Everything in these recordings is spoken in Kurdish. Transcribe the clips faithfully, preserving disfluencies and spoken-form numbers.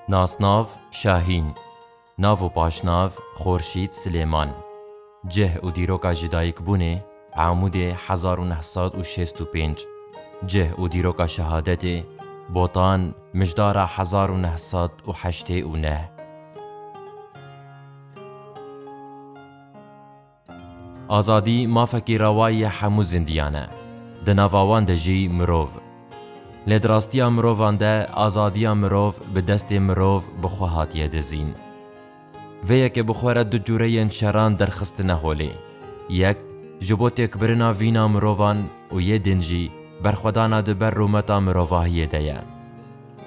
Nasnav: Şahîn. Nav û paşnav: Xorşîd Silêman. Cih û dîroka jidayikbûnê: Amûdê hezar û neh sed û şêst û pênc. Cih û dîroka şehadetê: Botan, Mijdara hezar û neh sed û heştê û neh. Azadî mafekî rewayî yê hemû zindiyan e. Di nava wan de jî mirov. Lê di rastiya mirovan de azadiya mirov bi destê mirov bi xwe hatiye dizîn. Vê yekê bi xwe re du cûreyên şeran derxistine holê. Yek, ji bo têkbirina vîna mirovan û yê din jî berxwedana di ber rûmeta mirovahiyê de ye.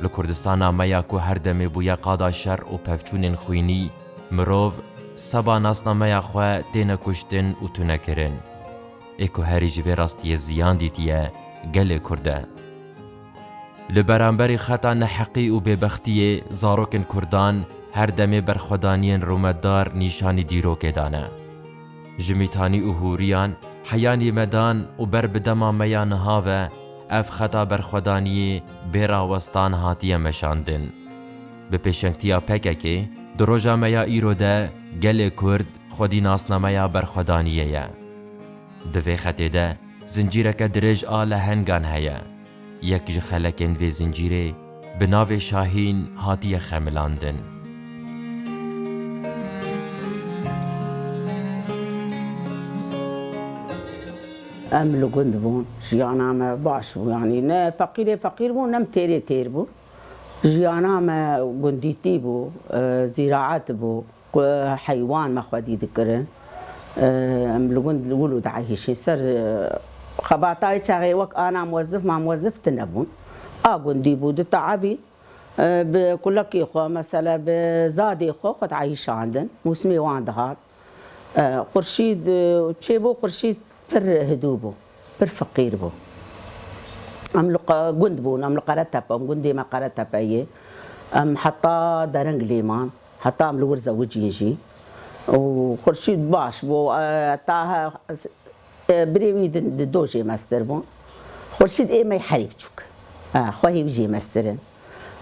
Li Kurdistana me ya ku her demê bûye qada şer û pevçûnên xwînî, mirov seba nasnameya xwe têne kuştin û tunekirin. Ê ku herî ji vê rastiyê ziyan dîtiye, gelê Kurd e. Li beramberî xeta neheqî û bêbextiyê, zarokên Kurdan her demê berxwedaniyên rûmetdar nîşanî dîrokê dane. Ji Mîtanî û Hûriyan heyanî me dan û ber bi dema me ya niha ve ev xeta berxwedaniyê bê rawestan hatiye meşandin. Bi pêşengtiya P K K, di roja me ya îro de gelê Kurd xwedî nasnameya berxwedaniyê ye. Di vê xetê de zincîreke dirêj a lehengan heye. Yek ji xelekên vê zincîrê bi navê Şahîn hatiye xemilandin. Em li gund bûn, jiyana me baş bû, yanî ne feqîrê feqîr bû, ne têrê têr bû. Jiyana me gundîtî bû, e, zîraet bû. Ku heywan me xwedî dikirin. Em li gund wilo diehîşin. Ser, e, xebata wê çaxê wek ana muwezif ma muwezif tune bûn. A gundî bû, diteebî, e, bi kulekê xwe, mesele bi zadê xwe, xwe diehîşandin. Mûsimê wan dihat. E, Xurşîd, e, çêbû, Xurşîd pir hidû bû, pir feqîr bû. Em li qe-, gund bûn, em li Qeretepe, em gundê me Qeretepe ye. Em heta dereng lê man. Heta em li wir zewicîn jî. Û Xurşîd baş bû, e, ta he, e, birê wî di, di do jê mestir bûn. Xurşîd ê me herî biçûk. E, xwehî wî jê mestir in.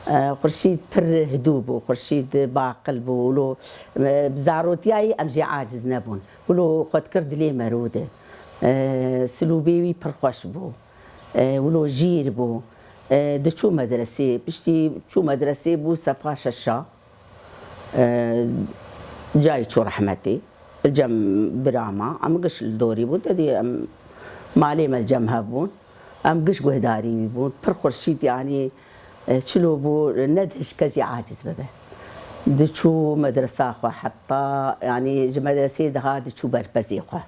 E, Xurşîd pir hidû bû, Xurşîd baqil bû, wilo, e, bi zarotiyayê em jê aciz nebûn. Wilo xwe dikir dilê merû de. E, silûbê wî pir xweş bû. E, wilo jîr bû. E, diçû medresê, piştî çû medresê bû sefa şeşa. E, cayê çû rehmetê. Li cem bira me, em giş li dorî bûn, te dî em malê me li cem hev bûn. Em giş guhdarî wî bûn. Pir Xurşîd, yanî, e, çilo bû, ne dihişke jî aciz bibe. Diçû medresa xwe heta, yanî ji medresê diha diçû berpezê xwe.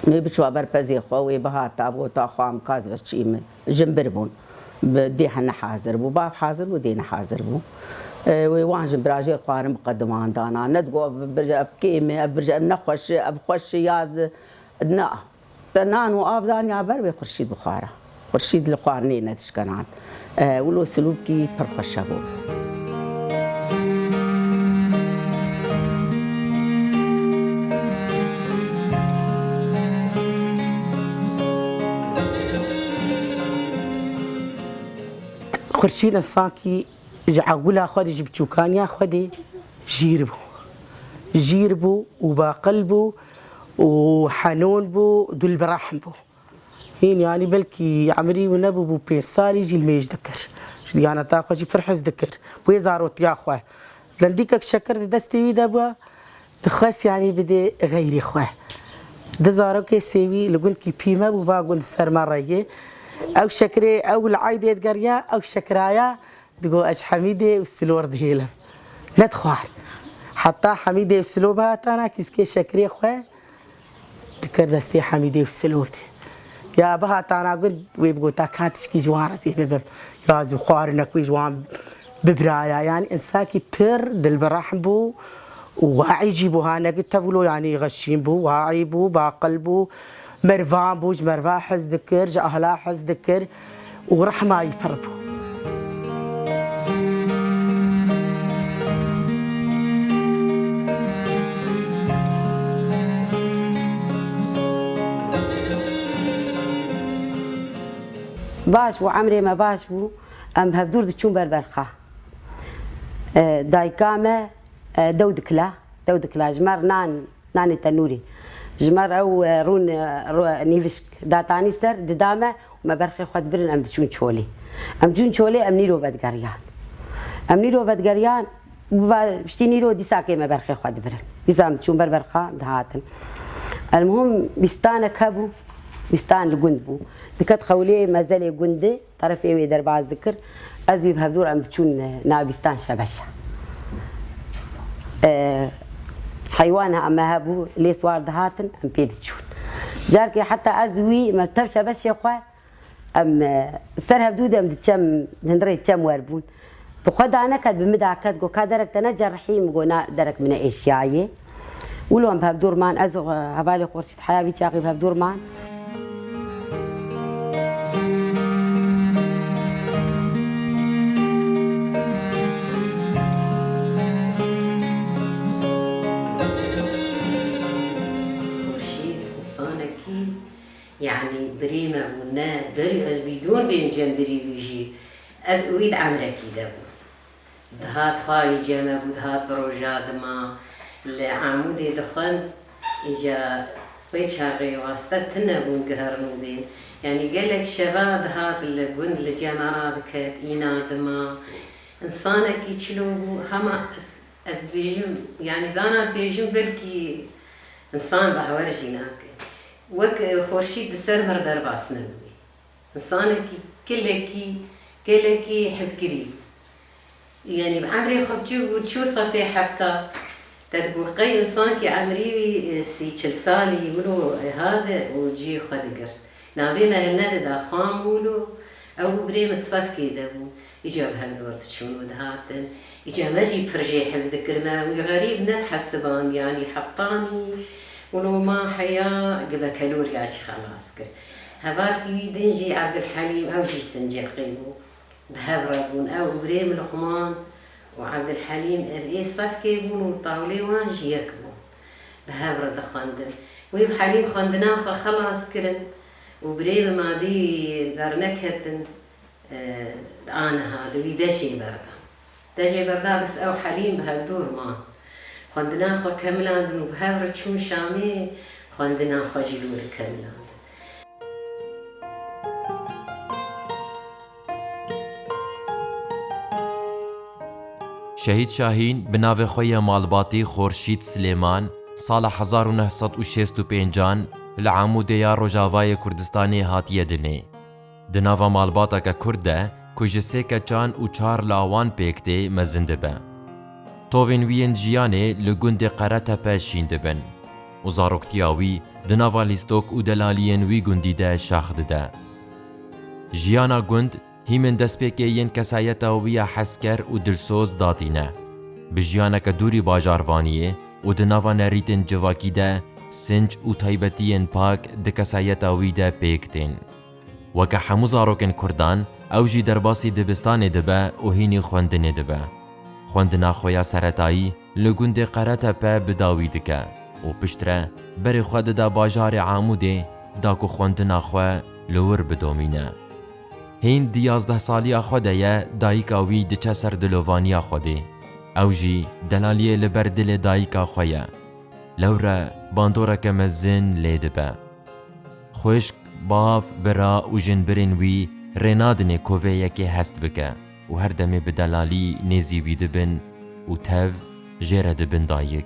Wê biçûa ber pezê xwe, wê bihata, bigota, "Xwe em ka ez vir çî min." Jin bir bûn. Bi dê hene hazir bû. Bav hazir bû, dê ne hazir bû. E, wê wan jin birajê xwarin bi qediman dana. Ne digo, "Ev birje, ev kêm e, ev birje, ev nexweş e, ev xweş e, ya ez." Na. Te nan û av dan ya ber wê Xurşîd bixwara. Xurşîd li xwarinê nedişkenand. E, wilo silûkî pir xweş hebû. Xurşîd insankî ji ewila xwe de, ji biçûkaniya xwe de jîr bû. Jîr bû û baqil bû û henûn bû, dil bi rehm bû. Hîn, yanî belkî emrî wî nebûbû pênc salî jî li mêj dikir. Ji diyaneta xwe jî pir hez dikir. Wê zarotiya xwe. Lendîkek şekir di destê wî de bû, dixwest, yanî, bidê xeyrê xwe. Di zarokê sêwî li gundkî pî me bû, va gund ser me re ye. Ew şekirê, ew li eydê digeriya, ew şekiraya, digo, "Ez Hemîdê û Silor dihêlim." Nedixwar. Heta Hemîdê û Silo bihatana kîskê şekirê xwe, dikir destê Hemîdê û Silotê. Ya bihatana gund, wê bigota, "Ka tişkî ji wan re zê bibim." Ya zû xwarinek wê ji wan bibiraya. Yanî insakî pir dilbirehm bû û waî jî bû, ha, ne ki tevlo, yanî xeşîn bû, waî bû, baqil bû, mervan bû, ji merva hez dikir, ji ahla hez dikir. û rehma wî pir bû. Baş bû, emrê me baş bû, em hevdûr diçûn ber berxa. E, dayika me, e, dew dikila, dew dikila ji me re nan, nanê tenûrê. Ji me re ew, e, rûn, e, ro-, nîvişk datanî ser, dida me û me berxê xwe dibirin, em diçûn çolê. Em diçûn çolê, em nîro vedigeriyan. Em nîro vedigeriyan, va piştî nîro dîsakê me berxê xwe dibirin. Dîsa em diçûn ber berxa dihatin. Elmuhim bîstanek hebû, bîstan li gund bû. Diket xewlê mezelê gundê, terefê wê derbas dikir. Ez wî bi hevdûr em diçûn, e, nav bîstan şebeşe. E, heywan me hebû, lê siwar dihatin, em pê diçûn. Carkê heta ez wî me tev şebeşê xwe, em, e, ser hevdû de em di çem, di hundirê çem wer bûn. Bi xwe da neket, bi min da ket, got, "Ka derek te necerihî?" Min got, "Na, derek min neêşiyayê." Wilo em bi hevdûr man, ez û, e, hevalê Xorşîd Heya vî çaxî bi hevdûr man. Xurşîd, insanekî, yanî birê me bû, ne berî ez bîdon bêm cem birî wî jî, ez û wî di emrekî de bûm. Dihat xwe îca me bû, dihat bi roja dima li Amûdê dixwend, îca wê çaxê waste tune bûn giherin û bên. Yanî gelek şeva dihat li gund li cem me radiket, îna dima. Însanekî çilo bû, hema ez, ez dibêjim, yanî zana dibêjim belkî însan bawer jî nake. Wek, e, Xorşîd bi ser mir derbas nebûye. Însanekî kilekî, gelekî hizkirî bû. Yanî bi emrê xwe biçûk bû, çû sefê hefta. Te digot qey însankî emrî wî, e, sî çil salî wilo, e, hade û cihê xwe digirt. Navê me hilnedida, xam wilo, ew û birê min di sefkê de bûn. Îca bi hevdor diçûn û dihatin. Îca me jî pir jê hez dikir, me wî xerîb nedihesiband, yanî hetanî wilo ma heya gibekeloriya jî xelas kir. Hevalkî wî din jî Evdilhelîm, ew jî sincilqî bû. Bi hev re bûn. Ew û birê min Luqman û Evdilhelîm ev ê sefkê bûn û tawlê wan jî yek bû. Bi hev re dixwendin. Wî û Helîm xwendina xwe xelas kirin û birê min madî derneketin. E, aniha di wî deşê berda. Deşê berda bes ew Helîm bi hevdûr man. Xwendina xwe kemilandin û bi hev re çûn Şamê, xwendina xwe jî li wir kemilandin. Şehîd Şahîn bi navê xwe yê malbatî Xorşîd Silêman sala hezar û neh sed û şêst û pêncan li Amûdê ya Rojavayê Kurdistanê hatiye dinê. Di nava malbateke Kurd de ku ji sê keçan û çar lawan pêk tê mezin dibe. Tovên wî yên jiyanê li gundê Qeretepe şîn dibin û zaroktiya wî di nava lîstok û delaliyên wî gundî de şax dide. Jiyana gund hîmên destpêkê yên kesayeta wî ya hezker û dilsoz datîne. Bi jiyaneke dûrî bajarvaniyê û di nava nerîtên civakî de sinc û taybetiyên pak di kesayeta wî de pêk tên. Weke hemû zarokên Kurdan, ew jî derbasî dibistanê dibe û hînî xwendinê dibe. Xwendina xwe ya seretayî li gundê Qeretepe bi dawî dike û piştre berê xwe dide bajarê Amûdê da ku xwendina xwe li wir bidomîne. Hîn di yazdeh saliya xwe de ye dayika wî diçe ser dilovaniya Xwedê. Ew jî delaliyê li ber dilê dayika xwe ye. Lewre bandoreke mezin lê dibe. Xwişk, bav, bira û jinbirên wî rê nadinê ku vê yekê hest bike û her demê bi delalî nêzî wî dibin û tev jê re dibin dayik.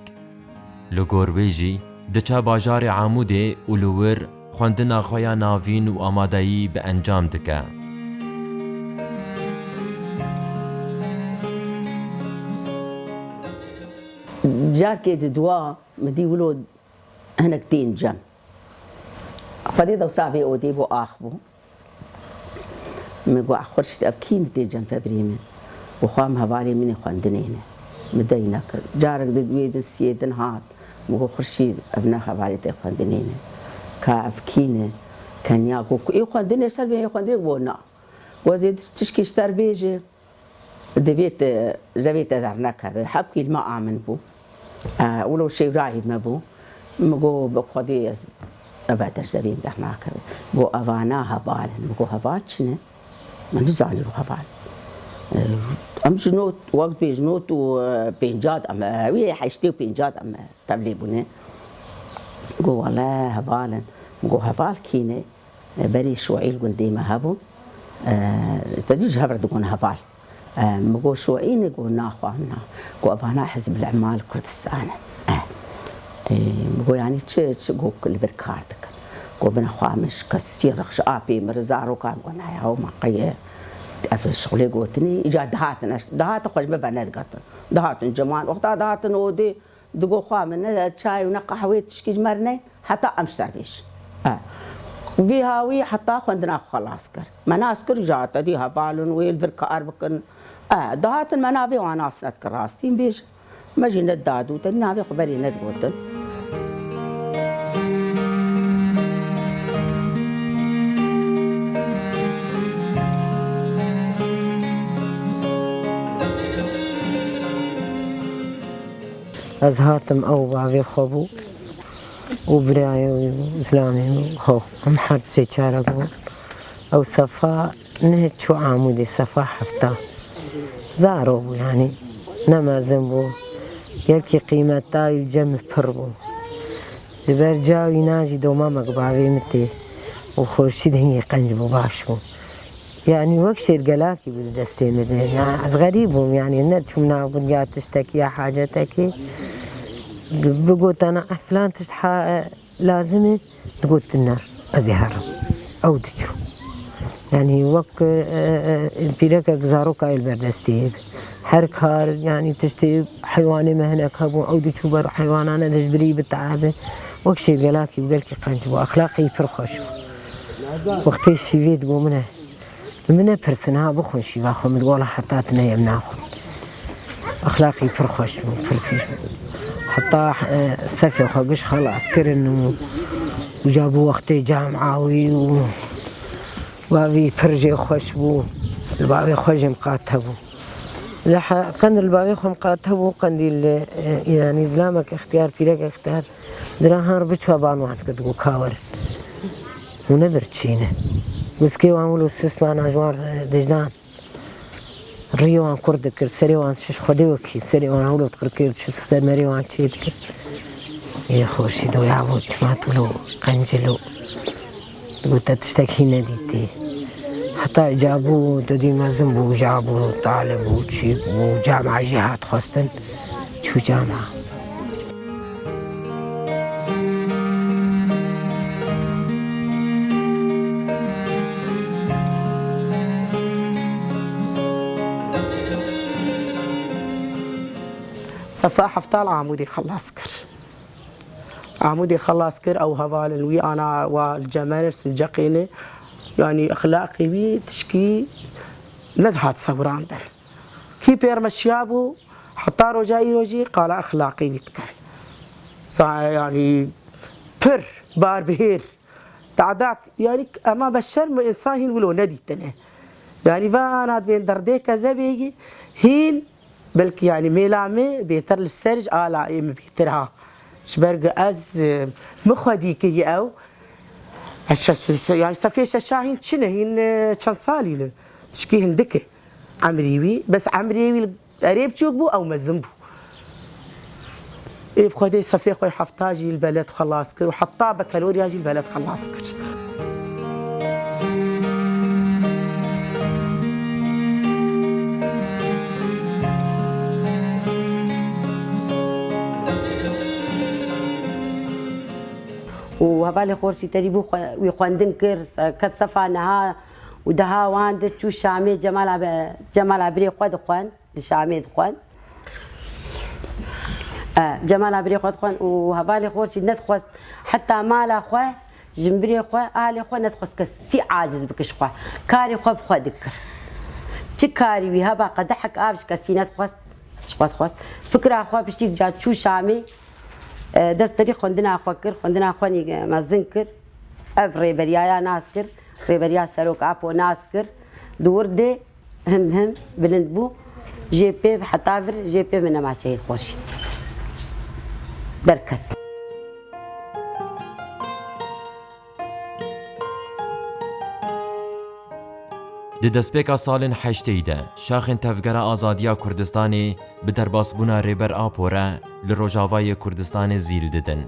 Li gor wê jî diçe bajarê Amûdê û li wir xwendina xwe ya navîn û amadeyî bi encam dike. Carkê di dua min dî wilo hinek tên cem. Xwedê dewsa vê odê bû ax bû. Min got, "Xurşîd, ev kî ne tê cem te birê min?" Got, "Xwam hevalê min ê xwendinê ne." Min dey nekir. Carek di wê din siyê din hat. Min got, "Xurşîd, ev ne hevalê te xwendinê ne." Ka ev kî ne? Kenya got, "Ê xwendinê ser bê, ê xwendinê." Got, "Na." Got, "Ez ê tişkî ji te re bêjim." Divê te, ji vê te dernekeve. Hepkî li me amin bû. E, wilo şêwrayî me bû. Min got, "Bi Xwedê ez eve te ji vê dernakeve." Got, "Evana heval in." Min got, "Heval çi ne?" Min nizanî ro heval. E, Em ji not, wek bêj not û, e, pênca de em, e, wî heştê û pênca de em, e, tevlî bûne. Got, "Wele heval in." Min got, "Heval kî ne?" E, berî Şuîl gundê me hebû. E, te dî ji hev re digon heval. E, min got, "Şuî ne?" Got, "Na xwe min na." Got, "Evana Hizb el-Emal Kurdistan in." E, e, min got, "Yanî çi, çi?" Got, "Li vir kar dikin." Got, "Bina xwe min ji kesî rix ji apê min re zarokan." Got, "Na ya, ma qey e." Ev şixulê gotinê, îca dihatin, ez, dihatin xwe ji min venedigertin. Dihatin ciman, wexta dihatin odê, digot, "Xwa min ne çay û ne qehwê tişkî ji me re ne, heta em ji ser bêjin." E, vî hawî heta xwendina xwe xelas kir. Me nas kir, îca te dî hevalin wê li vir kar bikin. E, dihatin me navê wan nas nedikir, rastîn bêjin. Me jî nedadû, te navê xwe berê nedigotin. Ez hatim, ew bavê xwe bû û birayê wî û zilamê wî, ho, em her sê çare bûn. Ew Sefa neh çû Amûdê, Sefa hefta. Zaro bû, yanî ne mezin bû. Gelkî qîmeta wî cem pir bû. Ji ber ca wî na jî doma me ku bavê min tê û Xurşîd hingî qenc bû, baş bû. Yanî wek şêrgelakî bû di destê min de. Ya ez xerîb bûm, yanî neçûm nav bûn ya tiştekî ya hacetekî. Bigotana, "Eh, filan tişt ha-, lazim e." Digotin, "Ner, ez ê herim." Ew diçû. Yanî wek, e, e, e, pîrekek zarokayê li ber destê ye. Her kar, yanî tiştê heywanê me hinek hebû, ew diçû ber heywanan e, dijbirî biteabe. Wek şêrgelakî bi gelkî qenc bû. Exlaqê wî pir xweş bû. Wextê şîvê digot, "Min e." Li min nepirsin ha, bixwin şîva xwe, min wala heta tu neyê em naxwin. Exlaqî pir xweş bû, pir pîş bû. Heta, e, sefê xwe giş xelas kirin û uca bû wextê camia wî û bavî pir jê xweş bû. Li bavê xwe jê miqate bû. Li he-, qend li bavê xwe miqate bû, qendî li, e, yanî zilamek extiyar, pîrek extiyar, dirahan biçwa ban wan dikir, digot, "Ka werin." Hûn ne birçîne. Wiskê wan wilo sist, wana ji wan re dijdan. Riyê wan kur dikir, serê wan şiş, Xwedê wekî, serê wan hewlo dikir kir, şiş ser merê wan çê dikir. Ê Xurşîdo, ya bo çima tu lo qencilo? Digot, "Te tiştekî nedîtî." Heta îca bû, tu dî mezin bû, îca bû, talib bû, çîk bû, cama jî hat xwestin, çû cama. Sefa hefta li Amûdê xelas kir. Amûdê xelas kir, ew hevalin wî ana wa li Cemer, Sinceqê ne. Yanî exlaqê wî tişkî nedihat sewrandin. Kî pêr meşiya bû, heta roja îro jî qala exlaqê wî dike. Sa-, yanî pir barbihêr. Te'dak, yanî ema beşer mi însan hîn wilo nedîtine. Yanî va ana dibên derdê kezebêgî hîn belkî yanî mêla me bêtir li ser ji ala ê min bêtir ha. Ji ber ku ez, e, min xwedî kirî ew. Ez şeş, yanî sefê şeşa hîn çi ne, hîn, e, çend salî ne. Tişkî hindik e. Emrî wî, bes emrê wî li erê biçûk bû, ew mezin bû. Ê bi Xwedê sefê xwe hefta jî li beled xelas kir û heta bekeloriya jî li beled xelas kir. Û hevalê Xorşî terî bû xwe-, wî xwendin kir, se-, ket sefa niha û deha wan di çû Şamê Cemala be-, Cemala birê xwe dixwend, di Şamê dixwend. E, Cemala birê xwe dixwend û hevalê Xorşî nedixwest heta mala xwe, ji birê xwe, alê xwe nedixwest kesî aciz bike ji xwe. Karê xwe bi xwe dikir. Çi karî wî heba qedehek av ji kesî nedixwest, ji xwe dixwest. Fikra xwe piştî ca çû Şamê, e, dest derî xwendina xwe kir, xwendina xwe nî mezin kir. Ev rêberiyaya nas kir, rêberiya Serok Apo nas kir. Di wir de him him bilind bû. Jê pêv heta vir, jê pêv min nema şehîd Xorşîd. Derket. Di destpêka salên heşteyî de şaxên Tevgera Azadiya Kurdistanê bi derbasbûna Rêber Apo re li Rojavayê Kurdistanê zîl didin.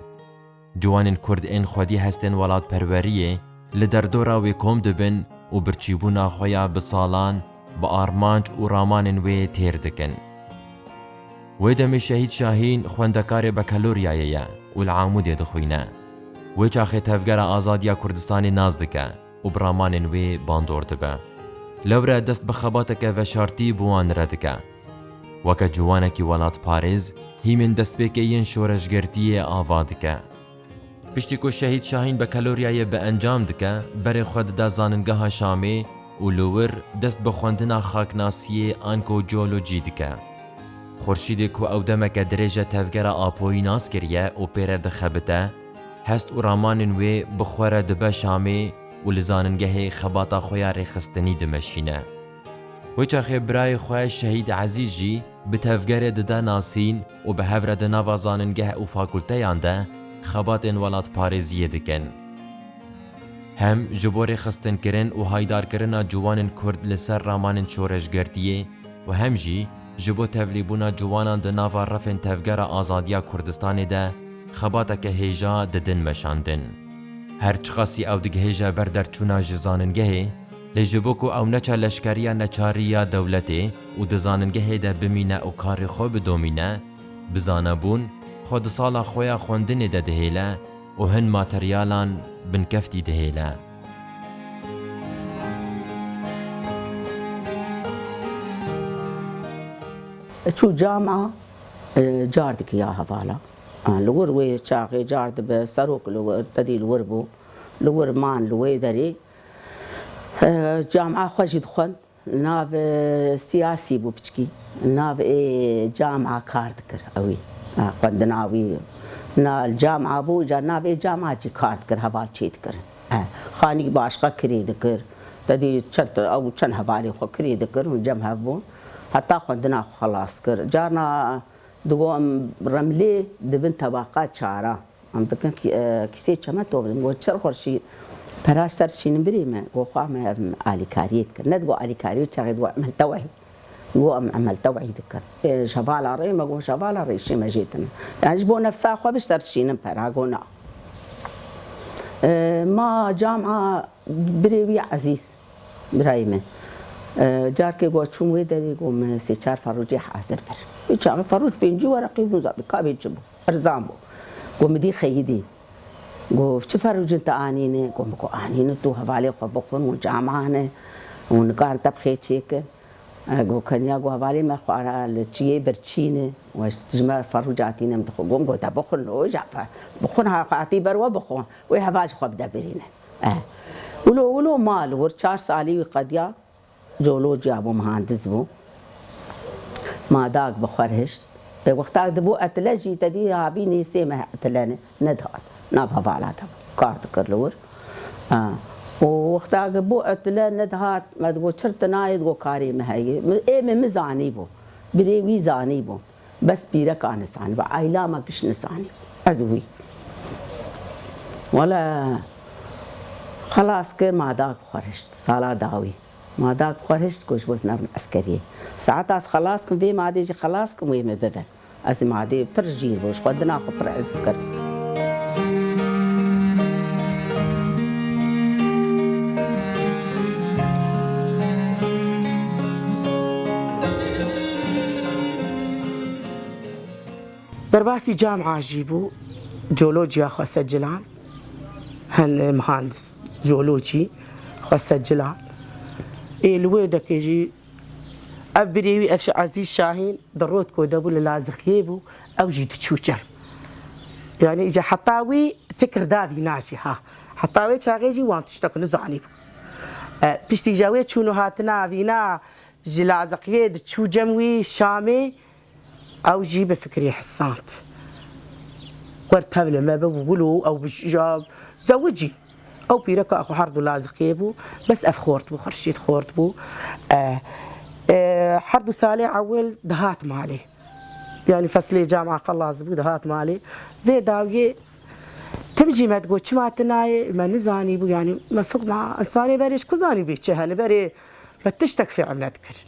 Ciwanên Kurd ên xwedî hestên welatperweriyê li derdora wê kom dibin û birçîbûna xwe ya bi salan bi armanc û ramanên wê têr dikin. Wê demê Şehîd Şahîn xwendekarê Bekeloryayê ye û li Amûdê dixwîne. Wê çaxê Tevgera Azadiya Kurdistanê nas dike û bi ramanên wê bandor dibe. Lewre dest bi xebateke veşartî bi wan re dike. Weke ciwanekî welatparêz, hîmên destpêkê yên şoreşgertiyê ava dike. Piştî ku Şehîd Şahîn Bekeloryayê bi encam dike, berê xwe dide Zaningeha Şamê û li wir dest bi xwendina xaknasiyê anko jeolojî dike. Xurşîdê ku ew demeke dirêj e Tevgera Apoyî nas kiriye û pê re dixebite, hest û ramanên wê bi xwe re dibe Şamê û li zaningehê xebata xwe ya rêxistinî dimeşîne. Wê çaxê birayê xwe Şehîd Ezîz jî bi Tevgerê dide nasîn û bi hev re di nava zaningeh û fakulteyan de xebatên welatparêziyê dikin. Hem ji bo rêxistinkirin û haydarkirina ciwanên Kurd li ser ramanên şoreşgertiyê û hem jî ji bo tevlîbûna ciwanan di nava refên Tevgera Azadiya Kurdistanê de xebateke hêja didin meşandin. Her çiqasî ew digihêje ber derçûna ji zaningehê, lê ji bo ku ew neçe leşkeriya neçarî ya dewletê û di zaningehê de bimîne û karê xwe bidomîne, bi zanebûn xwe di sala xwe ya xwendinê de dihêle û hin materyalan binkeftî dihêle. Çû cama, e, car dikiya hevala. E, li wir wê çaxê car dibe serok li wir, tedî li wir bû. Li wir man li wê derê. E, cama xwe jî dixwend. Nav, e, siyasî bû piçkî. Nav ê cama kar dikir ewî. E, xwendina wî. Na li cama bû, ca nav ê cama jî kar dikir, heval çê dikir. E, xanîk başqa kirê dikir. Tedî çend, ew çend hevalê xwe kirê dikir, hûn cem hev bûn. Heta xwendina xwe xelas kir. Carna digo em remlê dibin tebaqa çara. Em dikin kî-, e, kîsê çemeto bidin. Go çir xurşî pera ji te re dişînim birê me. Go xwe me ev alîkariyê dikir. Ne digo alîkariyê çaxê digo emel tewehî. Go em emel tewehî dikin. E, ji hevala rê me, go ji hevala rê şê me jê tune. Yani ji bo nefsa xwe bi ji te re dişînim pera, go na. E, ma cama birê wî Ezîz, birayê min. E, carkê go çûm wê derê, go min sê çar ferûcê hazir bir. Wî çaxê ferûc pêncî wereqî bûn, zabî kabê çi bû. Erzan bû. Go min dî xeyidî. Go çi ferûcin te anîne? Go min go anîne, tu hevalê xwe bixwin, hûn camane, hûn nikarin te bi xêr çêkin. E, go keniya go hevalê me xwara li çiyê birçîne, we ji me ferûc hatîne min dixwe. Go min go te bixwin, no, ja fe-, bixwin ha hatî ber we bixwin. Wê heval ji xwe bide birîne. E. Wilo, wilo ma li wir çar salî wî qediya, jeolojya bû, muhandis bû. Ma dag bi xwe re hişt. E, wexta dibû etile jî te dî havî nê sê meh etile ne, nedihat. Nav hevala de bû. Kar dikir li wir. Ha. Û wexta bû etile nedihat, me digot, çir tu nayê, digot, karê me heye. Mi, ê min, min zanîbû. Birê wî zanîbû. Bes pîreka nisanî, bi aîla me giş nisanî. Ez wî. Wele xelas kir, ma dag bi xwe re hişt. Sala dawî. Ma dag bi xwe re hişt ku ji bo ez nerim eskeriyê. Saeta ez xelas kim, vê madê jî xelas kim, wê me bibin. Ez ê madê pir jîr bû, ji xwendina xwe pir hez dikir. Derbasî camia jî bû, jeolojiya xwe secilan, hin muhandis jeolojî xwe secilan. Ê li wê dekê jî ev birê wî, ev ji Ezîz Şahîn di rot ku de bû li Lazixiyê bû, ew jî diçû cem. Yani îca heta wî fikir da vîna jî ha. Heta wê çaxê jî wan tiştek nizanî bû. E, piştî ja wê çûn û hatina vîna ji Lazixiyê diçû cem wî Şamê, ew jî bi fikirê hesand. Wer tevle me bi wilo ew bi ja zewicî. Ew pîreka xwe herdu Lazixiyê bû, bes ev xort bû, Xurşîd xort bû. E, e, herdu salê ewil dihat malê. Yani feslê camia xelas dibû, dihat malê. Vê dawiyê tim jî me digot, çima tu nayê? Me nizanî bû, yani me fikr ma insanê berê ji ku zanî bê çi hene, berê Bi tiştek fêl nedikir.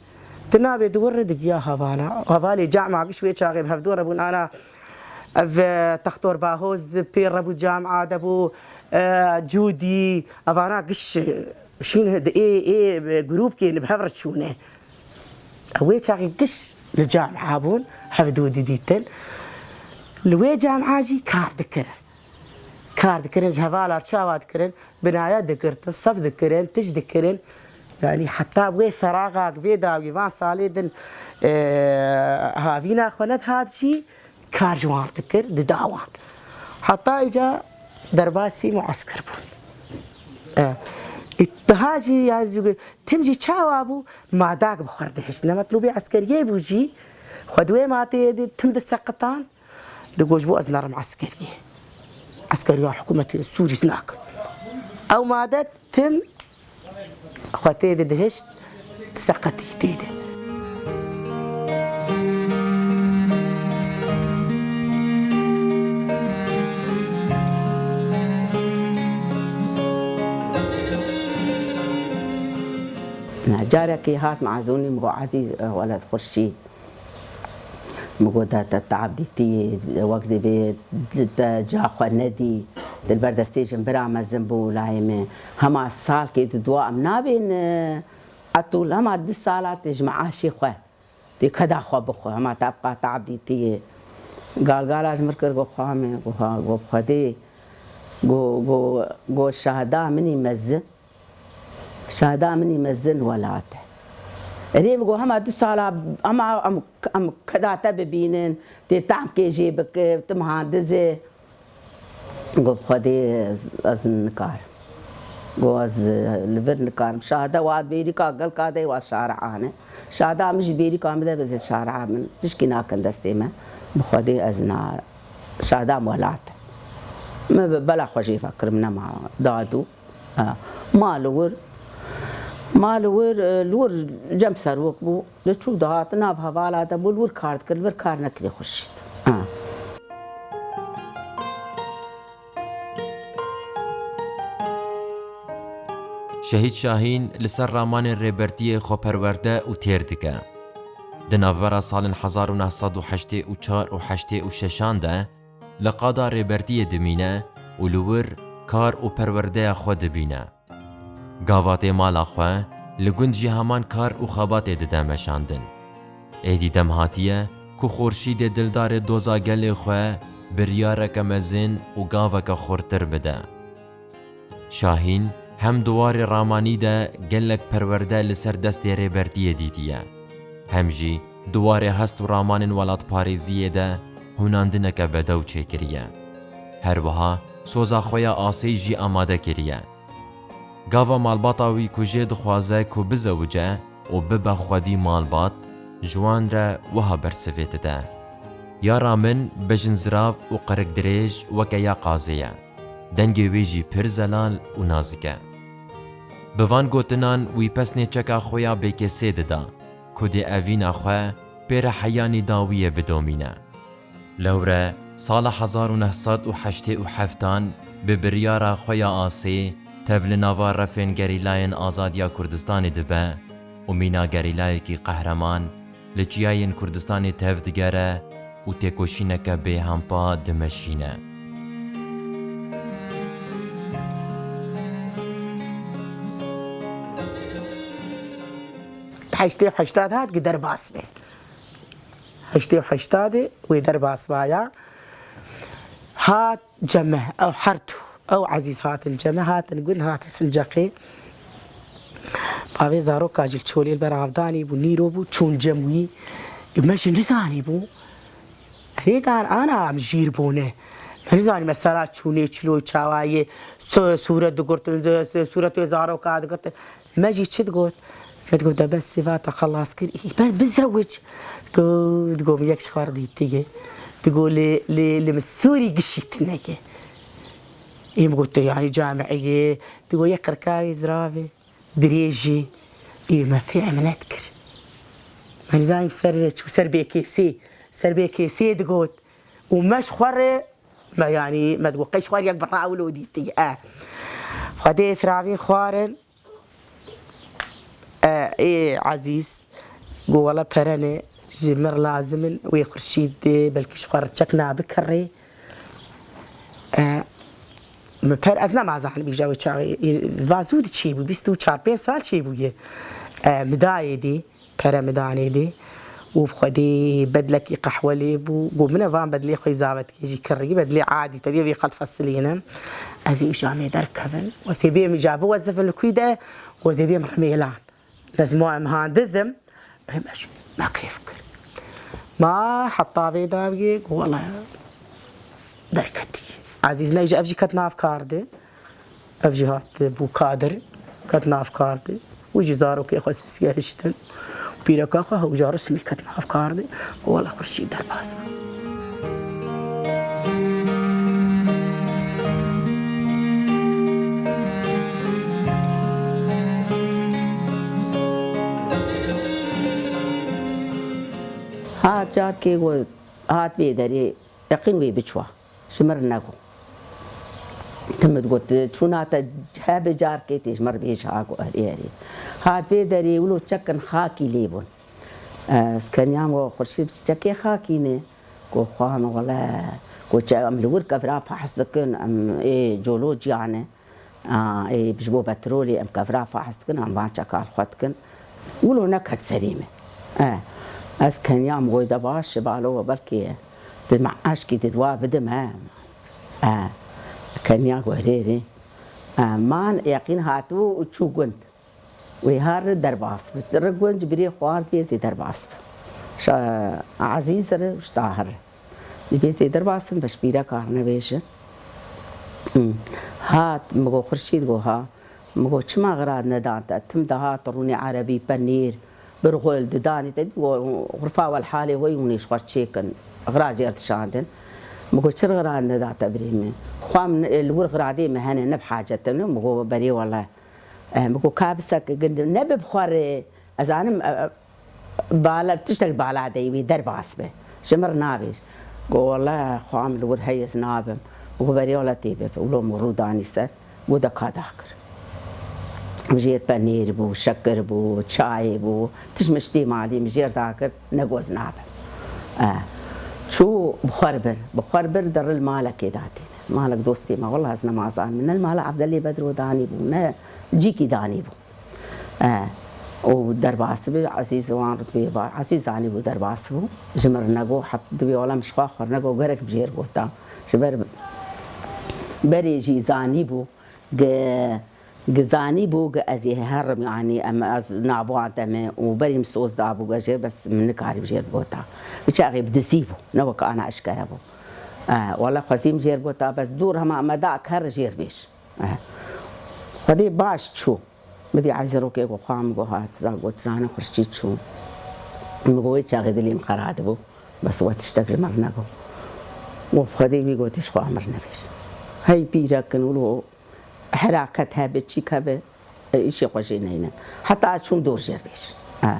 Di navê di wir re digiya hevana. Hevalê cama giş wê çaxê bi hevdû re bûn. Ana ev, e, Textor Bahoz pê re bû, cama de bû, e, Cûdî, evana giş, e, şîn di ê, ê, e, grûpkê li bi hev re çûne. Ew wê çaxê giş li cama bûn, hevdû didîtin. Li wê cama jî kar dikirin. Kar dikirin, ji hevalar çawa dikirin? Binaya digirtin, sef dikirin, tişt dikirin. Yanî heta wê feraxa vê dawî van salê din, e, havîna xwe nedihat jî kar ji wan dikir, dida wan. Heta îca derbasî muesker bûn. E, îtiha jî, yanî, tim jî çawa bû? Madak bi xwe re dihişt. Ne metlûbê eskeriyê bû jî, xwe di wê mateyê de tim diseqitan. Digot, ji bo ez nerim eskeriyê. Eskeriya hikûmetê Sûrî ez nakim. Ew made tim xwe tê de dihişt, seqetî tê de. Carekî hat Mezûnî, min got, Ezîz, e, Weled Xurşîd, min got, te, te teab dîtî, wek divê te ca xwe nedî, di li ber destê jin bira mezin bû layê min. Hema salkê di dua em nabên, e, etûl, hema du sala tê ji meaşê xwe, tê keda xwe bixwe, hema te bi qas teab dîtî. Galgala ji min kir, got, xwe min, got, ha, got, Xwedê, got, got, got, şahida min î mezin. Şahida min î mezin welat e. Erê, min got, hema du sala, hema em, em keda te bibînin, tê tehmkê jê bike, tu muhandiz î. Got, Xwedê ez, ez nikarim. Got, ez, e, li vir nikarim. Şahide wa bêrîka gelka de wa şari'an e. Şahida min jî bêrîka min de bezê şari'a min. Tişkî nakin destê me. Bi Xwedê ez na, şahida min welat e. Min bi bela xwe jê vekirim, nema dadû. Ha. Ma li wir, ma li wir, e, li wir cem serok bû. Diçû dihat nav hevala de bû, li wir kar dikir, li vir kar nekirî Xurşîd. Ha. Şehîd Şahîn li ser ramanên Rêbertiyê xwe perwerde û têr dike. Di navbera salên hezar û neh sed û heştê û çar û heştê û şeşan de li qada Rêbertiyê dimîne û li wir kar û perwerdeya xwe dibîne. Gava tê mala xwe, li gund jî heman kar û xebatê dide meşandin. Êdî dem hatiye ku Xurşîdê dildarê doza gelê xwe biryareke mezin û gaveke xurtir bide. Şahîn hem di warê ramanî de gelek perwerde li ser destê Rêbertiyê dîtiye, hem jî di warê hest û ramanên welatparêziyê de hûnandineke bedew çêkiriye. Her wiha soza xwe ya asê jî amade kiriye. Gava malbata wî ku jê dixwaze ku bizewice û bibe xwedî malbat, ji wan re wiha bersivê dide, Yara min bejinzirav û qirikdirêj weke ya qazê ye. Dengê wê jî pir zelal û nazik e. Bi van gotinan wî pesnê çeka xwe ya bêkêsê dida ku dê evîna xwe pê re heyanî dawiyê bidomîne. Lewre sala hezar û neh sed û heştê û heftan bi biryara xwe ya asê tev li nava refên gerîlayên azadiya Kurdistanê dibe û mîna gerîlayekî qehreman li çiyayên Kurdistanê tev digere û têkoşîneke bêhempa dimeşîne. Heştê û heştad hat gi derbas be. Heştê û heştadê wê derbas baya. Hat cem me, ew her du, ew Ezîz hatin cem me, hatin gund, hatin Sinceqê. Bavê zaroka jî li çolê li ber av danî bû, nîro bû, çûn cem wî. Me jî nizanî bû. Erê dan ana em jîr bûne. Me nizanî mesela çûnê çilo çawa yê, sû-, sûret digurtin, sûretê zaroka digurtin. Me jî çi digot? Me digot, de bes sêva te xelas kir. Î, bes bizewic. Digo, digo, min yek ji xwe re dîtiye. Digo, li, li, li min sûrî gişî tune ye. Ê min got, te yanî camiyê. Digo, yek qirkavê ziravê, dirêjî. Ê me fêm nedikir. Me nizanî ser çû ser bêkêsê. Ser bêkêsê digot. Û me ji xwe re, me yanî, me digot, qey ji xwe re yek bi rawilo dîtiye. E. Xwedê firavîn xwarin. E, Ê Ezîz, got, wela pere ne, ji mir lazim in, wê Xurşîd, e, belkî ji xwe reçek nabikirê. E, min per, ez nema zanim îja wê çaxê, e, va zû diçêbû, bîst û çar pênc sal çêbûye. E, min dayê dê, pere min danê dê. Û bi xwedê bedlekî qehwe lê bû. Got, min e van bedlê xwe yî zavetkê jî kirî, bedlê adî, te dê vê xelfesilînim. Ez ê îja me derkevin. Wezê bêm îja biwezifin li kûy de, wezê bêm Remêlan. Ez ma em handizim, em eş me kêf kir. Ma heta vê dawiyê, wela derketî. Ezîz ney ji ev jî ket nav kar de. Ev jî hat bû kadir, ket nav kar de. Wî jî zarokê xwe sisiye hiştin. Pîreka xwe hewja rismî ket nav kar de. Wela Xurşîd derbas bû. Hat carkê got, hat vê derê, yeqîn wê biçwa. Ji mir nego. Tim digot, çûna te hebe carkê tê ji mir bêj ha, got, erê, erê. Hat vê derê, wilo çekin xakî lê bûn. Ez keniya min got, Xurşîd, çekê xakî ne? Got, xwa min, wele, got, çe-, em li wir kevra fehs dikin, em ê colo ciyane. A, ê, ji bo petrolê em kevra fehs dikin, em van çeka li xwe dikin. Wilo neket serê min. E, ez keniya min, got, de baş, balo, belkî tu me eşkî tu dua bidim, he. E, keniya got, erê, erê. E, man yeqîn hatibû û çû gund. Wê her derbas bû. Re gunc birê xwar dê zê derbas bû. Şa Ezîz re, ji Tahir re. Dibê zê derbas in, beş pîre kar nebêjin. Hmm. Hat, mi got, Xurşîd, got, ha. Mi got, çima xira nedan te? Tim dihat rûnê erebî, penîr, birxul didanî te. Got, xurfa wel halê we yûnê ji xwe çêkin. Xira jêr dişandin. Mi got, çir xira nedan te birê min? Xwam li wir xiradê min hene, ne bi hacet te ne. Mi got, berê wele. Eh, min got, ka bi sek gund nebe bi xwe re, ez zanim, eh, bala, tiştek bala de wî derbas be. Ji mir nabêj. Got, wele xwe em li wir heye ez nabim. Got, berê wele tê be. Wilo min rû danî ser. Got, de ka dakir. Jêr penîr bû, şekir bû, çayê bû. Tişt miştê malî min jêr dakir. Negot ez nabim. Eh, çû bi xwe re bir. Bi xwe re bir, de ril malekê datîne. Malek dostê me, wela ez nema zanim. Ne li mala Evdelê Bedro danî bû, ne cîkî danî bû. E, û derbas dibe, Ezîz wan rutbeyê va, Ezîz zanîbû derbas bû. Ji mir nego, hat dibê wela min ji xwe xwar nego, gerek bi jêr gota. Ji ber berê jî zanîbû, gi, gi zanîbû, gi ez ê herim, yanî em, ez nav wan de me û berî min soz dabû, ez jêr, bes min nikarî bi jêr gota. Bi çaxê bi dizî bû, ne wek ana eşkere bû. E, wela xwezî min jêr gota, bes dûr hema me da ker jêr bêj. E, Xwedê baş çû. Min dî Ezîz rokê got, xwa min got, hat, za got, zane Xurşîd çû. Min got, wê çaxê dilê min qera dibû. Bes we tiştek ji mir nego. Got, Xwedê wî gotî ji xwe mir nebêj. Hey pîrekin, wilo heraket hebe, çîk hebe, e, îşê xwe jê neynin. Heta çûm dor jêr bêj. Ha.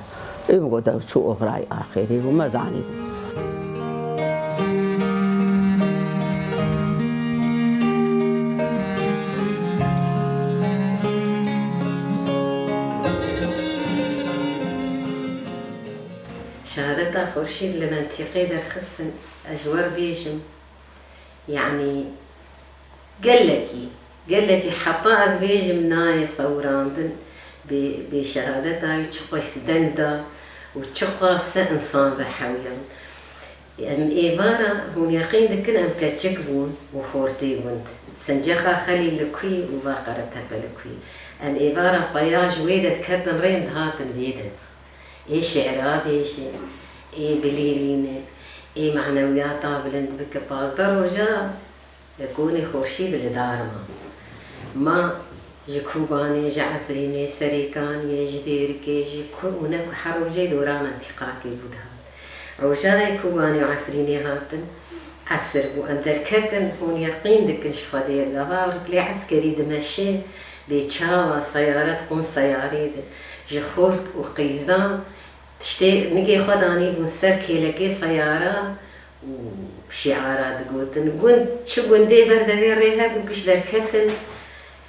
Ê min got, ew çû oxirayî axirî û me zanî. Şehadeta Xurşîd li mentîqê derxistin, ez ji we re bêjim, yanî gelekî, gelekî heta ez bêjim nayê sewirandin, bê, bê şehadeta wî çiqas deng da û çiqas se însan ve hewiyan. Em êvara hûn yeqîn dikin em keçik bûn û xortê gund. Sincexa Xelîl li kûyî û va Qeretepe li kûyî. Em êvara peya ji wê de diketin rê em dihatin vê de. Ê şi'ra bêje, ê bilîrîne, ê manewiyata bilind bike. Pazdeh roja konê Xurşîd li dar ma. Ma ji Kobanê, ji Efrînê, Serêkaniyê, ji Dêrikê, ji ku û ne ku her rojê dora mentîqakê bû dihat. Roja de Kobanê û Efrînê hatin, esir bû. Em derketin, hûn yeqîn dikin ji Xwedê, gava rikilê eskerî dimeşê, bê çawa seyare diqûn seyarê de. Ji xort û qîzan tiştê nigê xwe danîbûn ser kêlekê seyara û şîara digotin. Gund, çi gundê ber devê rê hebû, giş derketin,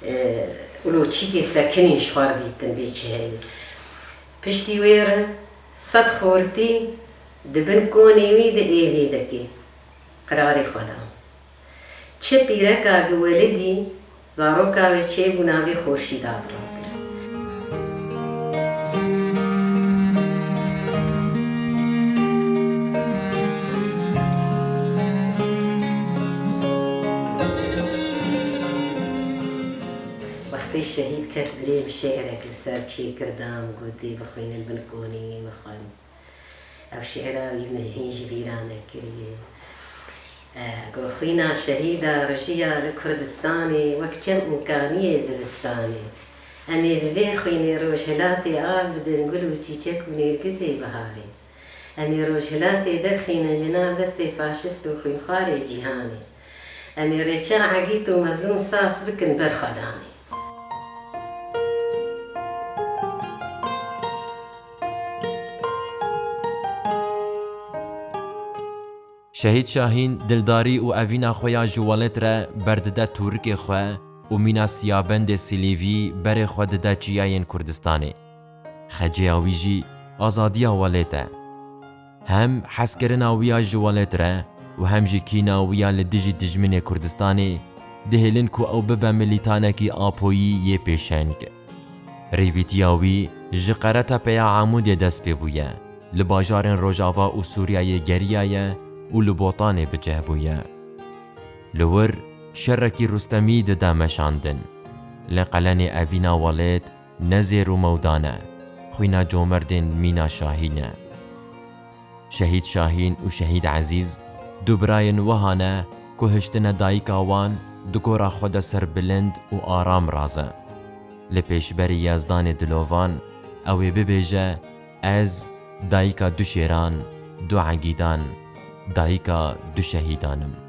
e, û loçîkê sekinî ji xwe re dîtin bê çi heyî. Piştî wê re sed xortî di bin konê wî di êvî de kê qirarê xwe da. Çi pîreka gi welidî zaroka wê çêbû navê Xorşîd Abdulkarim. Wextê şehîd ket birê bi şi'rek li ser çêkir da, min got dê bixwîne, li bin konê wî min xwend. Ew şi'ra wî min hîn ji bîra nekiriye. E, got, xwîna şehîda rijiya li Kurdistanê wek çem û kaniyê zivistanê. Em ê bi vê xwînê rojhilatê av bidin gul û çîçek û nêrgizê biharê. Em ê rojhilatê derxînin ji nav destê faşist û xwînxwarê cîhanê. Em ê rêça Egîd û Mezlûm sas bikin ber xwedanê. Şehîd Şahîn dildarî û evîna xwe ya ji welêt re berdide tûrikê xwe û mîna siyabendê Silîvî berê xwe dide çiyayên Kurdistanê. Xecêya wî jî azadiya welêt e. Hem hezkirina wî ya ji welêt re û hem jî kîna wî ya li dijî dijminê Kurdistanê dihêlin ku ew bibe milîtanekî apoyî yê pêşeng. Rêwîtiya wî ji Qeretepeya Amûdê dest pê bûye, li bajarên Rojava û Sûriyeyê geriyaye û li Botanê bi cih bûye. Li wir şerekî Rustemî dide meşandin. Lê qelenê evîna welêt ne zêr û mewdan e, xwîna comerdên mîna Şahîn e. Şehîd Şahîn û Şehîd Ezîz du birayên wiha ne ku hiştine dayika wan di gora xwe de serbilind û aram raze. Li pêşberî Yezdanê Dilovan ew ê bibêje, ez dayika du şêran, du egîdan, dayika du şehîdan im.